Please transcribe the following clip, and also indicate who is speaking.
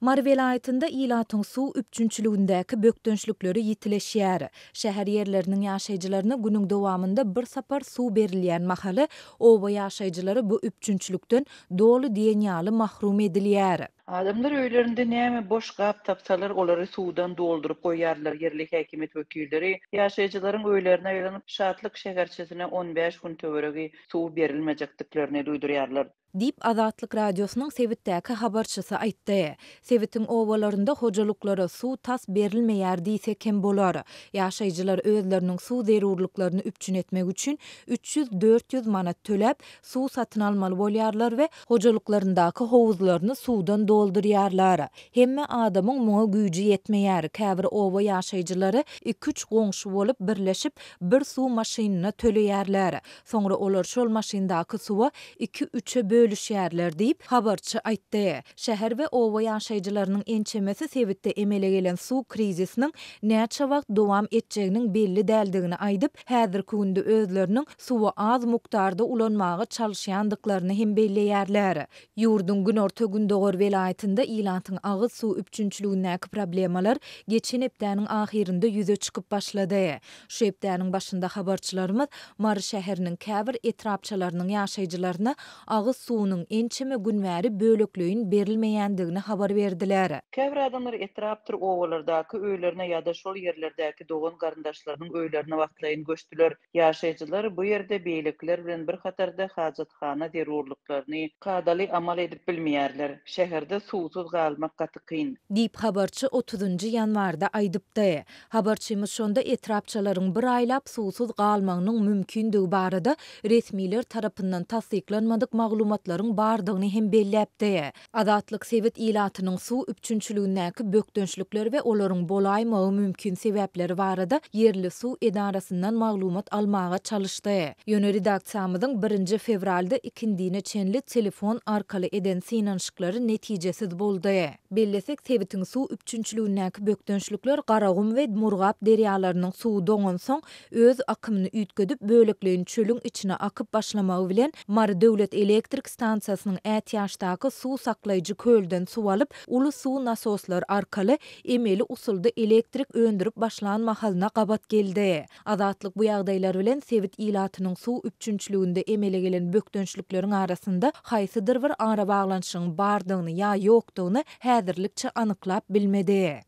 Speaker 1: Mary welaýatynda ilatyň suw üpjünçiligindäki bökdençlikleri ýitileşýär. Şäher ýerleriniň ýaşaýjylaryna günüň dowamynda bir sapar suw berilýän mahaly, oba ýaşaýjylary bu üpjünçilikden doly diýen ýaly mahrum edilýär.
Speaker 2: Adamlar öýlerinde näme boş gap tapsalar, olary suwdan dolduryp goýýarlar. Ýerli häkimiýet wekilleri ýaşaýjylaryň öýlerine aýlanyp, Şatlyk şäherçesine on bäş gün töweregi suw berilmejekdiklerini duýdurýarlar.
Speaker 1: Diýip, Azatlyk Radiosynyň sebitdäki habarçysy aýtdy. Sebitiň obalarynda hojalyklara suw tas berilmeýär diýsek hem bolar. Ýaşaýjylar özleriniň suw zerurlyklaryny üpjün etmek üçin 300-400 manat töläp, suw satyn almaly bolýarlar we hojalyklaryndaky howuzlaryny suwdan doldurýarlar. Hemme adamyň muňa güýji ýetmeýär. Käbir oba ýaşaýjylary iki-üç goňşy bolup birleşip, bir suw maşynyna töleýärler. Soňra olar şol maşyndaky suwa iki-üçe bölüşýärler diýip, habarçy aýtdy. Şäher we oba ýaşaýjylarynyň ençemesi sebitde emele gelen suw krizisiniň näçe wagt dowam etjeginiň belli däldigini aýdyp, häzirki günde özleriniň suwy az mukdarda ulanmaga çalyşýandyklaryny hem belleýärler. Ýurduň günorta-gündogar welaýatynda ilatyň agyz suw üpjünçiligindäki problemalar geçen hepdäniň ahyrynda ýüze çykyp başlady. Şu hepdäniň başynda habarçylarymyz Mary şäheriniň käbir etrapçalarynyň ýaşaýjylaryna agyz suwunyň ençeme gün bäri bölekleýin berilmeýändigini habar berdiler.
Speaker 2: Käbir adamlar etrapdyr obalardaky öýlerine ýa-da şol ýerlerdäki dogan-garyndaşlarynyň öýlerine wagtlaýyn göçdüler. Ýaşaýjylar bu ýerde beýlekiler bilen bir hatarda hajathana zerurlyklaryny kadaly amal edip bilmeýärler. Şäherde suwsuz galmak gaty kyn.
Speaker 1: Diýip, habarçy otuzynjy ýanwarda aýdypdy. Habarçymyz şonda etrapçalaryň bir aýlap suwsuz galmagynyň mümkindigi barada resmiler tarapyndan tassyklanmadyk maglumatlaryň bardygyny hem belläpdi. Azatlyk sebit ilatynyň suw üpjünçiligindäki bökdençlikler we olaryň bolaýmagy mümkin sebäpleri barada ýerli suw edarasyndan maglumat almaga çalyşdy. Ýöne redaksiýamyzyň birinji fewralda ikindine çenli telefon arkaly eden synanyşyklary netijesiz boldy. Bellesek, sebitiň suw üpjünçiligindäki bökdençlikler Garagum we Murgap derýalarynyň suwy doňansoň, öz akymyny üýtgedip, bölekleýin çölüň içine akyp başlamagy bilen, Mary döwlet elektrik stansiýasynyň ätiýaçdaky suw saklaýjy kölden suw alyp, uly suw nasoslary arkaly emeli usulda elektrik öndürip başlan mahalyna gabat geldi. Azatlyk bu ýagdaýlar bilen sebit ilatynyň suw üpjünçiliginde emele gelen bökdençlikleriň arasynda haýsydyr bir arabaglanyşygyň bardygyny ýa ýokdugyny häzirlikçe anyklap bilmedi.